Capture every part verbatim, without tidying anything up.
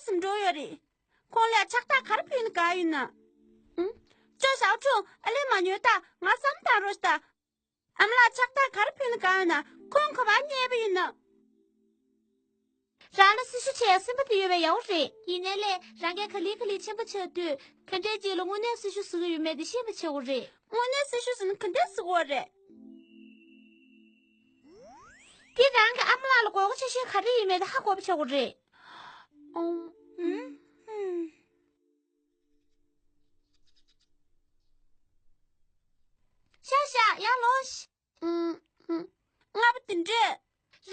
སུ་འགྲོ་ཡོད་རེད། ཁོང་ལ་ཕྱག་རྟགས་ག་རེ་ཕུལ་ན་དགའ་ཡིན་ན། ཨུམ། ཅོ་ཞའོ་ཁྲུང་ཨ་ལས་མ་ཉོས་ད་ང་བསམ་བཏང་རོགས་ཤིག་ད། ཨ་མ་ལགས་ཕྱག་རྟགས་ག་རེ་ཕུལ་ན་དགའ་ཡིན་ན་ཁོང་ག་པར་རྙེད་པ་ཡིན་ན། རང་ལ་སྲི་ཞུ་བྱེད་ཡ་སེམས་པ་དེ་ཡོད་པས་ཡག་པོ་རེད། ཡིན་ནའི་ལས་རང་གིས་ག་ལེ་ག་ལེ་ཆེན་པོ་ཆགས་དུས་ག་འདྲས་ཅིག་ལ་དངོས་གནས་སྲི་ཞུ་ཟེར་གི་ཡོད་མེད་དེ་ཤེས་པ་བྱེད་དགོས་རེད། དངོས་གནས་སྲི་ཞུ་ཟེར་ན་ག་འདྲས་ཟེར་དགོས་རེད། དེ་རང་གི་ཨ་མ་ལགས་ལ་དགོས་མཁོ་ཆེ་ཤོས་ག་རེ་ཡིན་མེད་དེ་ཧ་གོ་བ་བྱེད་དགོས་རེད། ཨོང་། ཨུམ། ཨུམ། ཤ་ཤ་ཡར་ལོངས་ཤིག་ཨུམ། ཨུམ། ལྔ་པོ་དེ་འདྲས།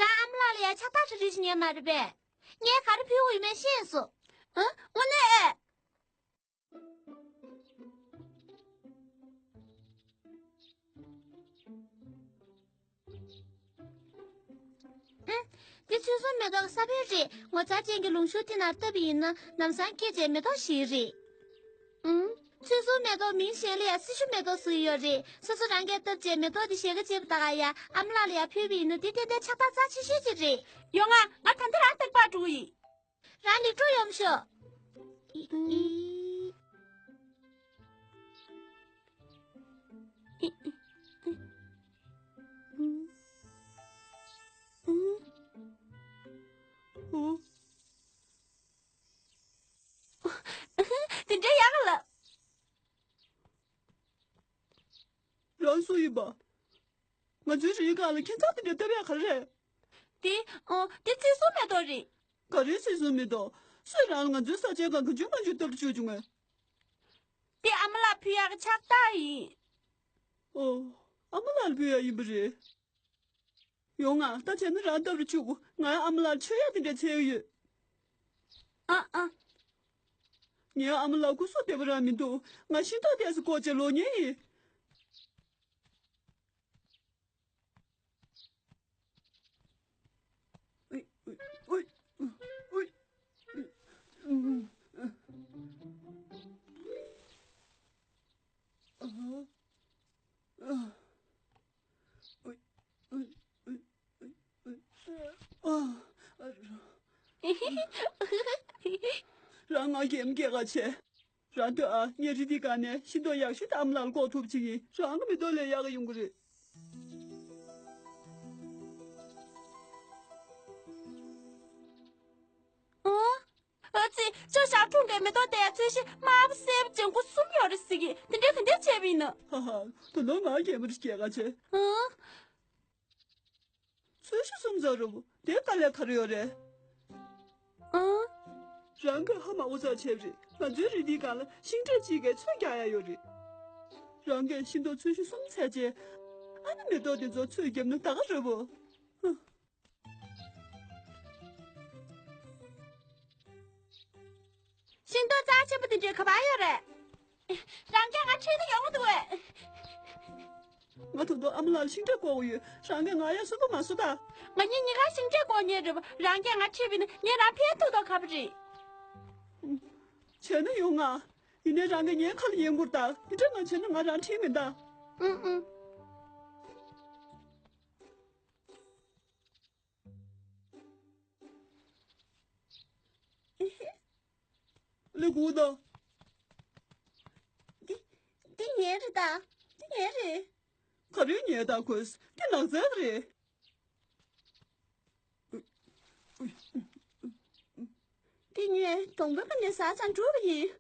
རང་ཨ་མ་ལགས་ལ་ཡ་ཕྱག་རྟགས་རེ་རེ་ཞིག་ཉོས་མ་རེད་པས། ངས་ག་རེ་ཕུལ་དགོས་ཡོད་མེད་ཤེས་སོང་། ཨ། དངོས་གནས་ཨེ། ཨུམ། འདི་ཚོད་བཟུང་མེ་ཏོག་གི་ས་བོན་རེད། ངོ་མཚར་ཅན་གྱི་ལུང་ཤུར་དེ་ནང་བཏབ་པ་ཡིན་ན་ལམ་སང་སྐྱེས་བྱས་མེ་ཏོག་ཞིག་རེད། ཨུམ། ཚོད་བཟུང་མེ་ཏོག་མིང་གཞན་ལ་ཡང་སྲི་ཞུ་མེ་ཏོག་ཟེར་གྱི་ཡོད་རེད། སོ་སོ་རང་གིས་བཏབ་བྱས་མེ་ཏོག་དེ་ཞལ་ཁ་བྱེད་པ་ད་ག་ཡ་ཨ་མ་ལགས་ལ་ཡང་ཕུལ་བ་ཡིན་ན་དེ་ཏན་ཏན་ཕྱག་རྟགས་རྩ་ཆེ་ཤོས་ཅིག་རེད། ཡོང་ང་། ང་ད་ལྟ་རང་རྟག་པར་འགྲོ་གི་ཡིན། རང་ལེགས་གྲུབ་ཡོང་ཤོག་ཨི་ཨི། ཨི་ཨི། ཨུ། ཨུ། དེ་འདྲའི་ཡག་ལ། རང་སུ་ཡིན་པ། ང་ཚོའི་རིའི་སྒང་ལ་ཁྱད་མཚར་དེ་འདྲ་བཏབ་ཡག་ག་རེ་རེད། དེ། ཨོ། དེ་ཚོད་བཟུང་མེ་ཏོག་རེད། ག་རེ་ཚོད་བཟུང་མེ་ཏོག་སུས་རང་ལ་ང་ཚོའི་ས་ཆའི་སྒང་ག་འཇུ་མ་འཇུ་བཏབ་བཅུག་བྱུང་ངས། དེ་ཨ་མ་ལགས་ཕུལ་ཡག་གི་ཕྱག་རྟགས་ཡིན། ཨོ། ཨ་མ་ལགས་ལ་ཕུལ་ཡག་ཡིན་པ་རེད། ཡོང་ང་། ད་བྱས་ན་རང་བཏབ་རུ་བཅུག་ང་ཨ་མ་ལགས་ལ་མཆོད་ཡག་དེ་འདྲ་འཚོལ་གྱི་ཡོད། ཨ་ཨ། ངའི་ཨ་མ་ལགས་སྐུ་གཟུགས་བདེ་པོ་རང་མི་འདུག་ང་ཤིང་ཏོག་དེ་ཚོ་བཀོག་བྱས་ལོག་ཉེན་ཡིན། རང་ང་རྒྱལ་མོ་སྐྱེས་ག་བྱས། རང་ཐོས་ཨ། ངས་རི་འདིའི་སྒང་ནས་ཤིང་ཏོག་ཡག་ཤོས་དེ་ཨ་མ་ལགས་ལ་བཀོག་ཐུབ་ཅིག་ཡིན། རང་གི་མེ་ཏོག་ལས་ཡག་གི་ཡོང་གི་རེད། ཨོ། ཨ་ཙི། ཅོ་ཞའོ་ཁྲུང་གིས་མེ་ཏོག་དེ་ཚོད་ཤིང་དམར་པོ་སེར་པོ་ལྗང་ཁུ་གསུམ་ཡོད་རེད་ཟེར་གི། དེ་འདྲའི་ག་འདྲས་བྱས་པ་ཡིན་ན། ཧ་ཧ། ད་དུང་ང་རྒྱལ་མོ་རེད་སྐྱེས་ག་བྱས། ཨང་། ཚོད་ཤིང་གསུམ་ཙམ་རེད་པ། དེ་དཀའ་ལས་ག་རེ་ཡོད་རེད། ཨང་། རང་གིས་ཧ་མ་གོ་ཚོད་བྱས་པ་རེད། ང་ཚོའི་རི་འདིའི་སྒང་ལ་ཤིང་འབྲས་གཅིག་གིས་ཚོད་རྒྱག་ཡག་ཡོད་རེད། རང་གིས་ཤིང་ཏོག་ཚོད་ཤིང་གསུམ་བཙལ་བྱས། ཨ་ནི་མེ་ཏོག་དེ་ཚོ་ཚོད་བརྒྱབ་ན་ད་ག་རེད་པ། ཧུ། ཤིང་ཏོག་རྩ་ཆེན་པོ་དེ་འདྲའི་ག་པར་ཡོད་རེད། རང་གིས་ང་ཁྲིད་ན་ཡོང་གི་འདུག་གས། ང་ད་དུང་ཨ་མ་ལགས་ལ་ཤིང་འབྲས་བཀོག་དགོས་ཡོད། རང་གིས་ང་ཡར་སོན་པོ་མ་བཟོ་ད། ང་གཉིས་གཉིས་ཀ་ཤིང་འབྲས་བཀོག་མཁན་རེད་པ། རང་གིས་ང་ཁྲིད་པ་ཡིན་ན་ངས་རང་ཕན་ཐོགས་མདོག་ཁ་པོ་རེད། བྱས་ན་ཡོང་ང་། ཡིན་ནའི་རང་གིས་ངའི་ཁ་ལ་ཉན་དགོས་ད། དེ་འདྲ་མ་བྱས་ན་ང་རང་ཁྲིད་མིན་ད། ཨུང་ཨུང་། ལེ་གུ་དང་། འདི། འདི་ངའི་རེད་ད། འདི་ངའི་རེད། ག་རེ་ངའི་ད་ཁོས། འདི་ནགས་ཚལ་རེད། འདི་ངས་གདོང་དཔོན་པ་ནས་ཟ་ཚང་འགྲོ་གི་ཡིན།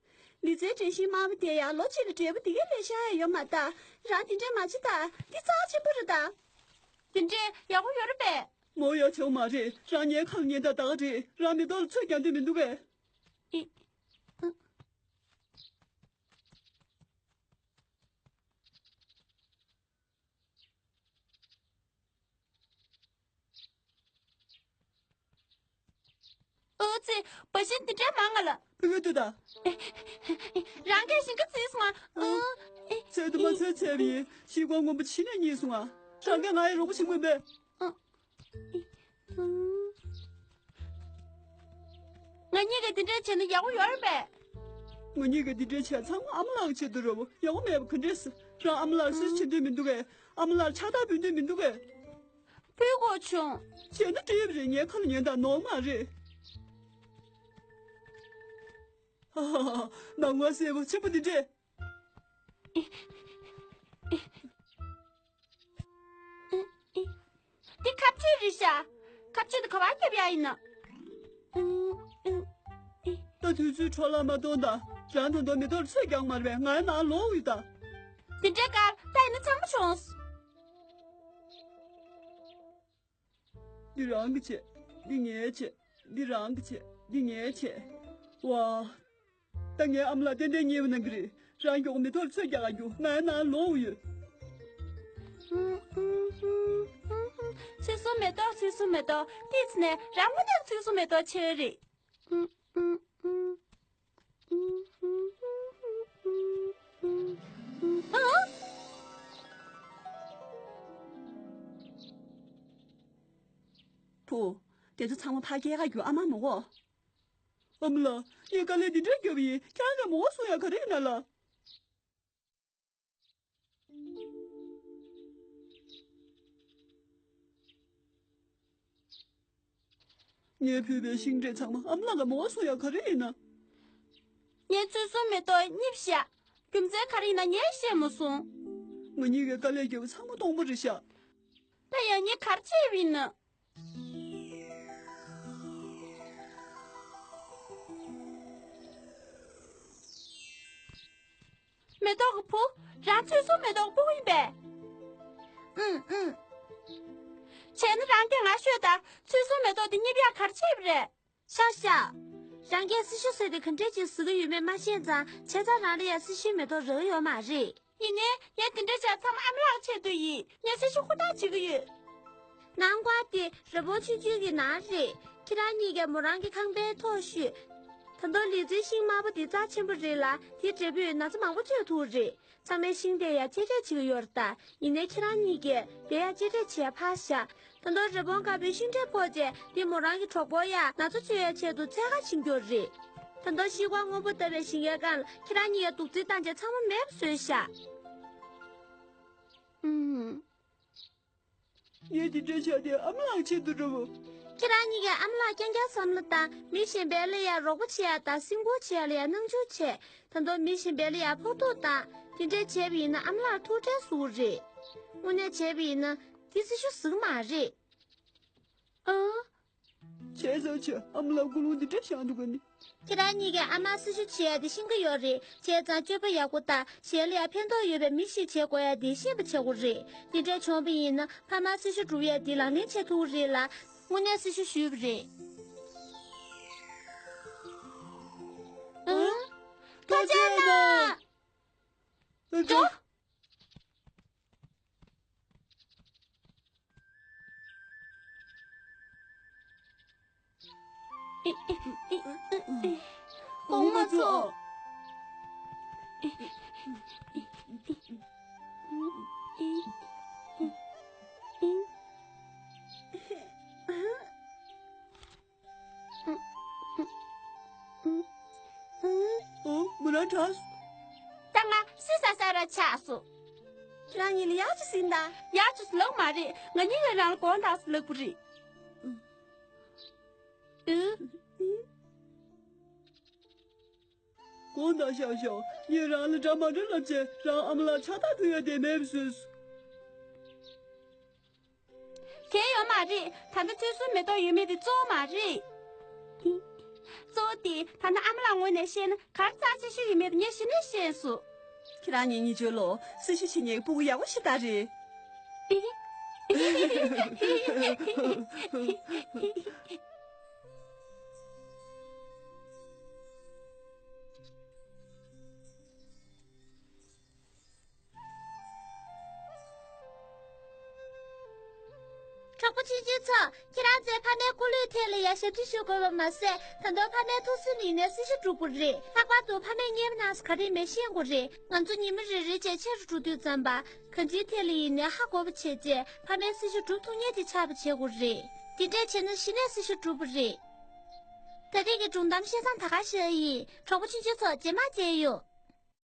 ལི་ཙེའི་དྲན་ཤིང་དམར་པོ་དེ་ཡང་ལོ་གཅིག་གི་འབྲས་བུ་འདི་གའི་ལས་ཤ་ཡང་ཡོད་མ་ད། རང་འདི་འདྲས་མ་བྱེད་ད། འདི་རྩ་ཆེན་པོ་རེད་ད། འདི་འདྲས་ཡག་པོ་ཡོད་རེད་པས། མོ་ཡ་བྱེད་མ་རེད། རང་ངའི་ཁ་ལ་ཉན་ད་ད་ག་རེད། རང་མེ་ཏོག་ལ་ཚོད་རྒྱག་འདོད་མི་འདུག་གས། ཨི། ཨ། ཨོ་ཙི། བ་ཤིང་འདི་འདྲ་མང་ང་ལ། ཕི་གི་ཏུ་ད། རང་གིས་ཞིང་ཁ་བརྩིས་སོང་ང་། ཨ། ཚད་དུ་མ་ཚད་ཚད་པའི་ཤིང་ཀོང་སྔོན་པོ་ཕྱི་ནས་རྙེད་སོང་ང་། རང་གིས་ང་ཡི་རོགས་པ་བྱེད་དགོས་པས། ཨ། ང་གཉིས་ཀྱིས་འདི་འདྲ་བྱས་ན་ཡག་པོ་ཡོད་རེད་པས། ང་གཉིས་ཀྱིས་འདི་འདྲ་བྱས་ཚང་མ་ཨ་མ་ལགས་ཀྱི་ཆེད་དུ་རེད་པ། ཡག་པོ་མེད་པ་ག་འདྲས། རང་ཨ་མ་ལགས་སུ་བྱེད་འདོད་མི་འདུག་གས། ཨ་མ་ལགས་ཕྱག་རྟགས་ཕུལ་འདོད་མི་འདུག་གས། ཕུལ་དགོས་བྱུང་། བྱས་ན་འགྲིག་པ་རེད། ངའི་ཁ་ལ་ཉན་དང་། ནོར་མ་རེད། ཧ་ཧ་ཧ། ནང་པ་སེར་པོ་ཆེན་པོ་འདི་འདྲས། འདི་ཁ་ཆུ་རེད་ཤག་ཁ་ཆུ་འདི་ག་པར་བརྒྱབ་ཡ་ཡིན་ན། ད་དུས་ཚོད་འཕྲོ་བརླག་མ་གཏོང་དང་། རང་ད་དུང་མེ་ཏོག་ཚོས་རྒྱག་མ་རེད་པས། ང་ནང་ལོག་ཡོད་ད། འདི་འདྲའི་སྐར་ད་ཡིན་ན་ཚང་མ་བྱུང་། འདི་རང་གི་བྱས། འདི་ངའི་བྱས། འདི་རང་གི་བྱས། འདི་ངའི་བྱས། ཝ། ད་ངའི་ཨ་མ་ལགས་ཏན་ཏན་ཉེས་པ་གནང་གི་རེད། རང་མགྱོགས་མེ་ཏོག་ཚོས་རྒྱག་ག་རྒྱུགས། ང་ནང་ལོག་ཡོད། ཚོད་བཟུང་མེ་ཏོག་ཚོད་བཟུང་མེ་ཏོག་ཏིས་ནས་རང་དངོས་གནས་ཚོད་བཟུང་མེ་ཏོག་ཆེ་བ་རེད། ཨ། བུ། དེ་ཚོ་ཚང་མ་ཕར་སྐྱེལ་ག་རྒྱུགས། ཨ་མ་མི་དགོས། ཨ་མ་ལགས། ངས་དཀའ་ལས་འདི་འདྲ་བརྒྱབ་པ་ཡིན། ཁྱེད་རང་གིས་མི་དགོས་གསུང་ཡ་ག་རེ་ཡིན་ན་ལགས། ངས་ཕུལ་བའི་ཤིང་འབྲས་ཚང་མ་ཨ་མ་ལགས་ཀྱིས་མི་དགོས་གསུང་ཡ་ག་རེ་ཡིན་ན། ངས་ཚོད་བཟུང་མེ་ཏོག་གཉིས་བཞག་རྒྱུ་མཚན་ག་རེ་ཡིན་ན་ངས་ཤེས་མ་སོང་། ང་གཉིས་ཀྱིས་དཀའ་ལས་བརྒྱབ་པ་ཚང་མ་སྟོང་པ་རེད་ཤག་ད་ཡང་ངས་ག་རེ་བྱས་པ་ཡིན་ན། མེ་ཏོག་གི་བུ། རང་ཚོད་བཟུང་མེ་ཏོག་གི་སྤུ་གུ་ཡིན་པས། ཨུམ་ཨུམ། བྱས་ན་རང་གིས་ང་ཤོད་དང་། ཚོད་བཟུང་མེ་ཏོག་དེ་གཉིས་པ་ཡ་ག་རེ་བྱས་པ་རེད། ཤག་ཤག་རང་གིས་སྲི་ཞུ་ཟེར་དེ་ག་འདྲས་ཅིག་ཟེར་གི་ཡོད་མེད་མ་ཤེས་ཙང་། བྱས་ཙང་རང་ལ་ཡ་སྲི་ཞུའི་མེ་ཏོག་རག་གི་ཡོད་མ་རེད། ཡིན་ནའི་ངས་དེ་འདྲ་བྱས་ཚང་མ་ཨ་མ་ལགས་ཆེད་དུ་ཡིན། ངས་སྲི་ཞུ་ཧུར་ཐག་བྱེད་ཀྱི་ཡོད། ནང་པ་དེ་རི་བོང་ཆུང་ཆུང་གི་ནང་རེད། ཁྱེད་རང་གཉིས་ཀས་མོ་རང་གི་ཁང་པའི་ཐོག་བཞུགས། ད་དུང་ལི་ཙིའི་ཤིང་དམར་པོ་དེ་རྩ་ཆེན་པོ་རེད་ལ། དེའི་འབྲས་བུས་ན་ཚ་མང་པོ་བཅོས་ཐུབ་རེད། ཚང་མས་ཤིང་དེ་ཡ་གཅེས་སྤྲས་བྱེད་ཀྱི་ཡོད་རེད་ད། ཡིན་ནའི་ཁྱེད་རང་གཉིས་ཀས་དེ་ཡ་གཅེས་སྤྲས་བྱེད་ཡ་ཕར་བཞག་ད་དུང་རི་བོང་དཀར་པོའི་ཤིང་འབྲས་ཕོག་རྗེས་དེ་མོ་རང་གི་གྲོགས་པོ་ཡ་ན་ཚ་བཅོས་ཡ་ཆེད་དུ་འཚོལ་ག་ཕྱིན་རྒྱུ་རེད། ད་དུང་ཤིང་ཀ་སྔོན་པོ་ལྟ་བུའི་ཞིང་ཁའི་སྒང་ལ་ཁྱེད་རང་གཉིས་ཀས་སྡུག་རྩུབ་བཏང་བྱས་ཚང་མ་མེད་པ་བཟོས་ཤག་ཨུམ། ངས་དེ་འདྲ་བྱས་དེ་ཨ་མ་ལགས་ཆེད་དུ་འགྲོ་བོ། ཁྱེད་རང་གཉིས་ཀས་ཨ་མ་ལགས་རྐྱང་རྐྱང་བསམ་བློ་བཏང་། མི་གཞན་པའི་ལ་ཡ་རོགས་པ་བྱེད་ཡ་དང་། སེམས་ཁུར་བྱེད་ཡ་ལ་ཡ་སྣང་ཆུང་བྱས། ད་དུང་མི་གཞན་པའི་ལ་ཡ་ཕོག་ཐུག་བཏང་། དེ་འདྲས་བྱས་པ་ཡིན་ན་ཨ་མ་ལགས་ཐུགས་ཁྲལ་ཟུག་རེད། དངོས་གནས་བྱས་པ་ཡིན་ན་དེ་སྲི་ཞུ་ཟིག་མ་རེད། ཨ། བྱས་ཙང་བྱས། ཨ་མ་ལགས་ཀུན་སློང་འདི་འདྲ་བཞག་འདུག་ག་ནི། ཁྱེད་རང་གཉིས་ཀས་ཨ་མ་སྲི་ཞུ་བྱེད་ཡ་དེ་ཤེས་ཀྱི་ཡོད་རེད། བྱས་ཙང་སྤྱོད་པ་ཡག་པོ་དང་གཞན་ལ་ཡང་ཕན་ཐོགས་ཡོད་པའི་མི་ཞིག་བྱེད་དགོས་ཡ་དེ་ཤེས་པ་བྱེད་དགོས་རེད། དེ་འདྲ་བྱུང་བ་ཡིན་ན་ཕ་མ་སྲི་ཞུ་སྒྲུབ་ཡ་དེ་ལག་ལེན་བྱེད་ཐུབ་ཀྱི་རེད་ལ། དངོས་གནས་སྲི་ཞུ་ཞུས་པ་རེད། ཨ། ཐུགས་རྗེ་གནང་། འགྲོ། གོང་མ་ཚོ། ཨོ། མོ་རང་དྲག་སོང་། ད་ང་སི་ས་ས་ར་ཆགས་སོང་། ཁྱེད་རང་གཉིས་ལ་ཡག་ཅིག་ཟིན་ད། ཡག་ཅིག་ལབ་མ་རེད། ང་གཉིས་ལ་རང་ལ་དགོངས་དག་ཟེར་ལབ་པ་རེད། ཨུ། དགོངས་དག་ཤག་ཤག་ངས་རང་ལ་འདྲ་མ་འདྲ་ལབ་བྱས་རང་ཨ་མ་ལགས་ཕྱག་རྟགས་ཕུལ་ཡ་དེ་མེད་པ་བཟོས་སོང་། དེ་ཡོད་མ་རེད། ད་ལྟ་ཚོད་བཟུང་མེ་ཏོག་ཡོད་མེད་དེ་གཙོ་བོ་མ་རེད། གཙོ་བོ་དེ་ད་ལྟ་ཨ་མ་ལགས་ངོས་ནས་བཤད་ན་ག་རེ་རྩ་ཆེ་ཤོས་ཡོད་མེད་དེ་ངས་གཞི་ནས་ཤེས་སོང་། ཁྱེད་རང་གཉིས་གཉིས་བརྗོད་ལོ། སྲི་ཞུ་བྱེད་མཁན་གྱི་སྤུ་གུ་ཡག་པོ་ཞིག་ད་རེད། གྲོགས་པོ་ཆུང་ཆུང་ཚོ། ཁྱེད་རང་ཚོས་ཕ་མའི་སྐུ་ལུས་ཐད་ལ་ཡ་ཞབས་ཕྱི་ཞུ་དགོས་པ་མ་ཟད། ད་དུང་ཕ་མའི་ཐུགས་སེམས་ཡིན་ནའི་སྲི་ཞུ་སྒྲུབ་དགོས་རེད། ལྷག་པར་དུ་ཕ་མས་བརྙས་པ་གནང་ས་ག་རེ་མེད་ཤེས་དགོས་རེད། ང་ཚོ་ཉི་མ་རེ་རེ་བྱས་ཆེ་རུ་འགྲོ་དུས་ཙམ་པ། གང་ཅིའི་ཐད་ལ་ཡིན་ནའི་ཧ་གོ་བ་བྱས་རྗེས་ཕ་མའི་སྲི་ཞུ་སྒྲུབ་ཐུབ་མཁན་དེ་ཆགས་པ་བྱེད་དགོས་རེད། དེ་འདྲས་བྱས་ན་གཞི་ནས་སྲི་ཞུ་འགྲུབ་པ་རེད། ད་རེས་ཀྱི་སྒྲུང་གཏམ་བཤད་སྟངས་ད་ག་ཞིག་ཡིན། གྲོགས་པོ་ཆུང་ཆུང་ཚོ་རྗེས་མ་མཇལ་ཡོང་།